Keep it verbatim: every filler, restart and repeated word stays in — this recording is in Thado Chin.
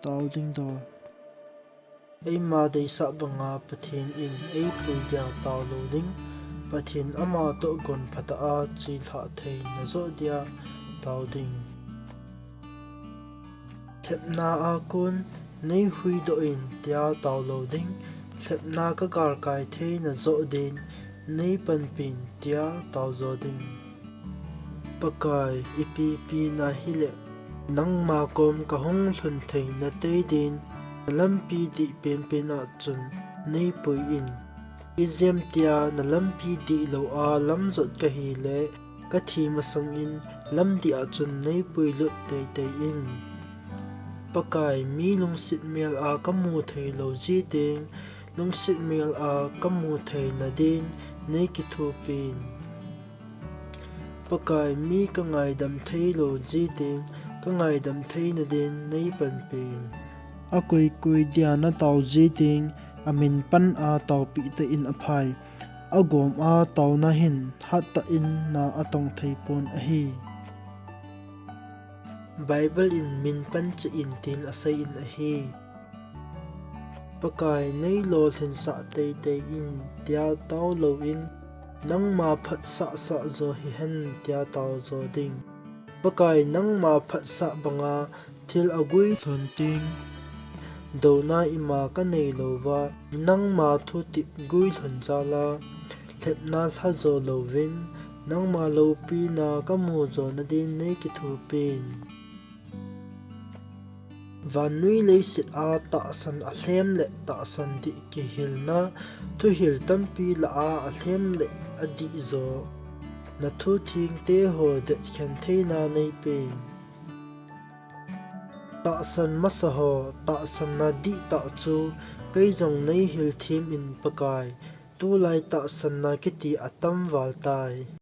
Tao ding dol. Eima deisah banga Pathen in eipui dia tao lou ding. Pathen ama toh gon phatah a chelhah thei najoh dia tao ding. Lhepna a kon nei huhdoh in tia tao lou ding. Lhepna ka galkai thei najoh din nei panpin tia tao jo ding. Pakai, ipi pi na hile, nangma kom kahung lhun thei na tei din, na lampi dih penpen a chun nei pui in. Ijemtia na lampi dihlou a lamjot kahile, kathi masang in lamdih a chun nei puilut teitei in. Pakai, mi lungset mel a kamu thei lou jiteng, lungset mel a kamu thei nadin nei kithopin. Pakai, mi kangaidam thei lou jiteng, kangaidam thei nadin nei panpin. Akoikoi dia na tao jiteng, amin pan a taopeh tah in aphai. Agom a taona hin hattah in na atong thei pon ahi. Bible in min pan cheh in tin asei in ahi. Pakai, nei lolhinsah teitei in tia tao lou in, nangma phatsah sah jo hihen tia tao jo ding. Pakai, nangma phatsah banga thil aguilhun teng, douna ima kanei louva, nangma thutep guilhun jal a, lhepna lha jo louvin, nangma loupina kamu jo nadin nei kithopin. Vannoi leiset a tahsan alhem le tahsan dih kihilna, thuhil tampi lah a alhem le adih jo, na thu thengte ho detkhen theina nei pen. Tahsan masa ho, tahsanna dihtah chu kei jong nei hilthem in Pakai, tulai tahsanna kiti atam val tai.